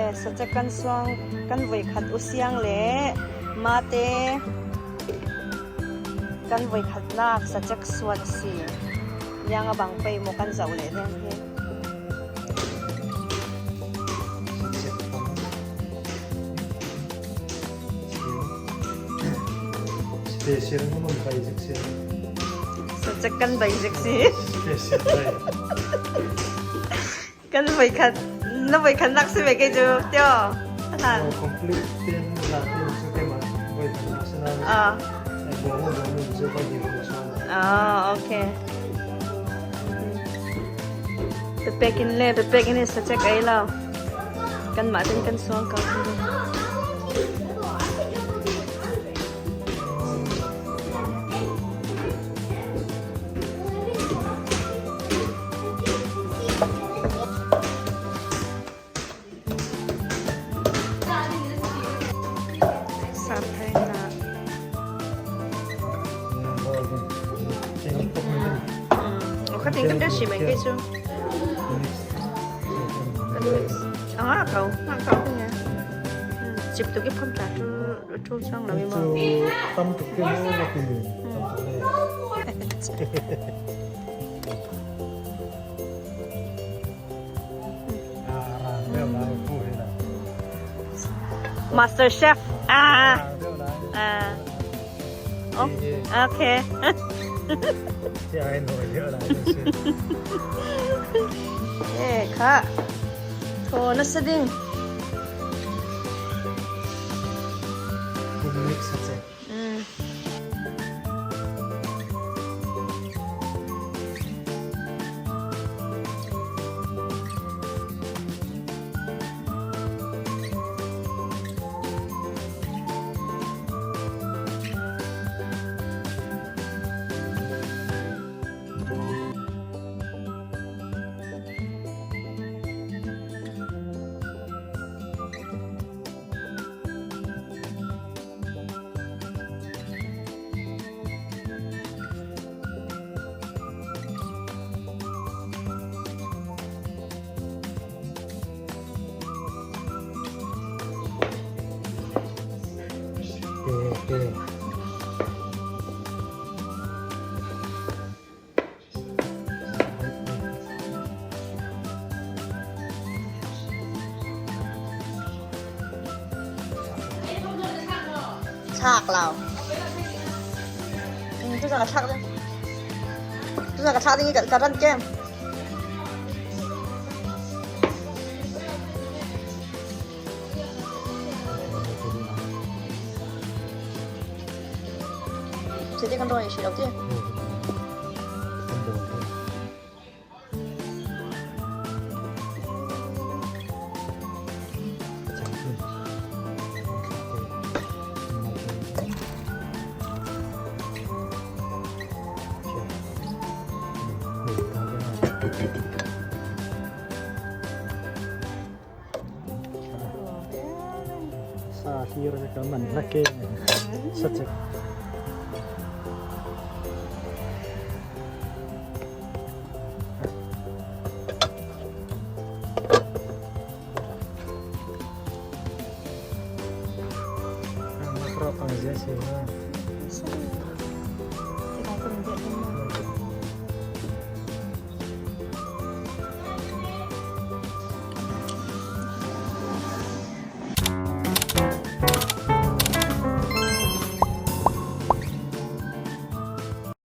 Sacek kan suang kan voikhat usiang le mate kan voikhatnak sacek suan a si. Iang a bang pei maw kan zoh le deng hi. Special mo man basic si. Sacek kan basic si. Special bai. Kan voikhat na voikhat nak si ve ke cu tio. Hlan. Complete ten la ten cu keimah voikhat nak si nain. Ah. Ai bo mo bo mo cu voi hnih mo suan. Ah, okay. Pepek in le pepek in sacek ei lo. Kan mah ten kan suang ko. Khating kan si mai ke chu. Kan mix. Anga kau, nga kau ne. Chip tu ki pham ta tu tu chang lo ma. Tam tuk ke mo na ti. Tam tuk le. Master Chef. Ah. Ah. Oh, okay. Eh, kha. Tho na sa ding. Mm. Thlak lo. Tu ka thlak ding. Tu ka thlak ding i ka ran kem. Sẽ con rồi chỉ đầu tiên. Sa hlir ka man hlak e. Sacek.